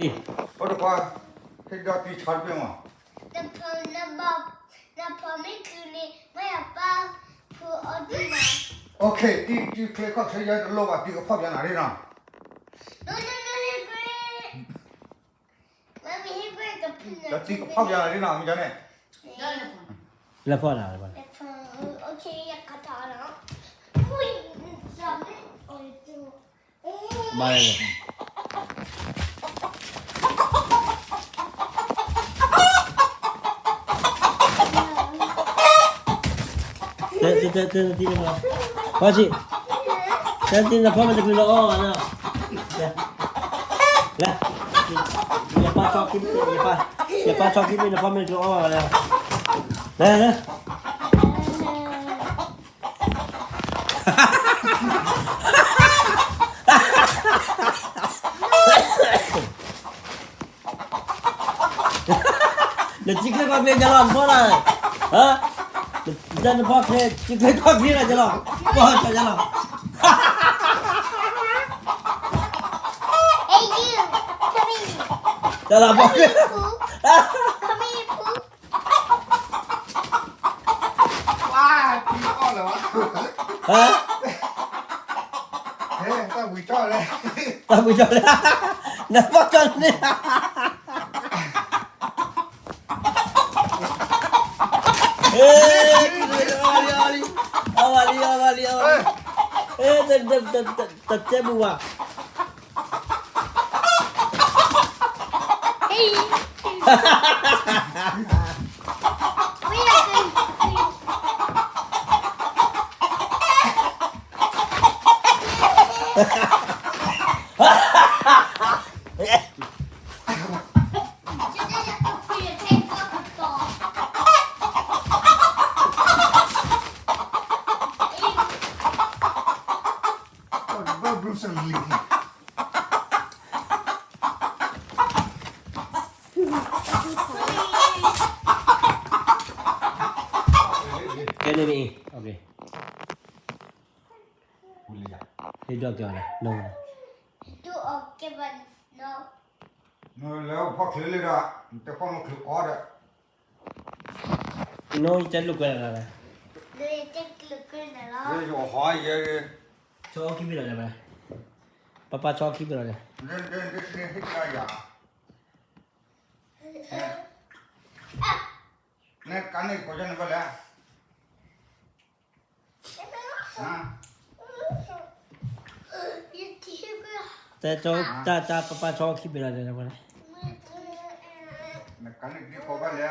အိၣ်တကွၢ်, ဟ့ၣ်ဒီးတံၤဆီတဘ့ၣ်မး, နဖီမ့ၢ်ချုးန့ၣ် မ့ၢ်ယပၢ်ဖုအီဒံးမး, တံၤချ့ခီၣ်ချ့ယဲတလိၣ်ဘၣ် တံၤကဖီၣ်ပယါနၤရ့နီၤ, တံၤကဖီၣ်ပယါနၤရ့နီၤ မ့ၢ်န့ၣ်, လဲၤဖီၣ်နၤ, ဘၣ်လဲၣ်, တဲတဲတဲတဲနထံၣ်န့ၣ်, တဲနထံၣ်နဖီမ့ၢ်တချုးလၢအီၣ်ဘၣ်န့ၣ်, လဲၤ, ယပၢ်ဆီခံမ့ၢ်, ယပၢ်ဆီခံမ့ၢ်နဖီမ့ၢ်တချုးအီၣ်ဘၣ်လဲၣ်, လဲၤ, နထံချ့ကီၢ်ချ့ကလီၤ နဖီလာ်, နဖီချ့ ထံချ့ကီၢ်ချ့လီၤကလီၤ, ပီၢ်ကလီၤ, တလီၤပီၢ်ချ့, တၢ်ဝံၤကၠီၣ်လဲၣ်, နပီၢ်ကၠီၣ်န့ၣ်, အီၣ်ဝဲလံ အီၣ်ဝဲလံ အီၣ်ဝဲလံ အီၣ်ဝဲလံ, တတဲဘူးဘၣ် ကဲန့ၣ်မ့ၢ်အံၤ, ဟ့ၣ်ဒိၣ်ကဲအီၤလီၤ, လၢဖီၣ်ချုးလံဒီး, တဖီၣ်မ့ၢ်ချုးအီဒီး, နတဲလိာ်ကွဲလီၤ, ဆီခံဘ့ၣ်လီၤ, ပၢ်ပၢ်ဆီခံဘ့ၣ်လီၤ, နကန့ၣ်ကီၢ်န့ၣ်ဘၣ်လဲၣ် တဲ, တၢ်တၢ်ပၢ်ပၢ်ဆီခံဘ့ၣ်လီၤ, နကန့ၣ်ကီၢ်ဘၣ်လဲၣ်,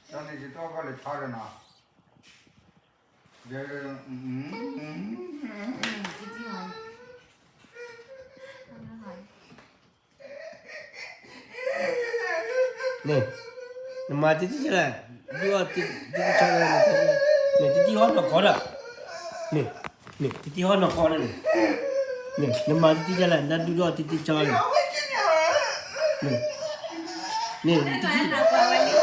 တၢ်န့ၣ်ယတီၢ်ဘၣ်လဲၤဆီဒီးနီၤ, န့ၣ်, နမၤတံၢ်တံၢ်လဲၣ်, ဒုးအီၣ်တံၢ်တံၢ်ဆီလဲၣ်, န့ၣ်တံၢ်တံၢ်ဟီၣ်နီၢ်ကီၢ်ဒီး, န့ၣ်, န့ၣ်တံၢ်တံၢ်ဟီၣ်နီၢ်ကီၢ်န့ၣ်, န့ၣ်, နမၤတံၢ်တံၢ်လဲၣ်, နဒုးအီၣ်တံၢ်တံၢ်ဆီလဲၣ်, န့ၣ်, န့ၣ်, န့ၣ်တံၢ်တံၢ်ဟီၣ်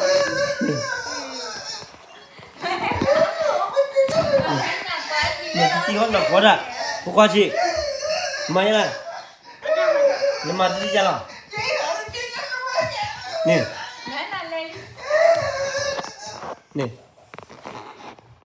နီၢ်ကီၢ်ဒီး, ဖိခွါဆံး, မၤယဲလဲၣ်, နမၤတံၢ်တံၢ်လဲၣ်, န့ၣ်, န့ၣ်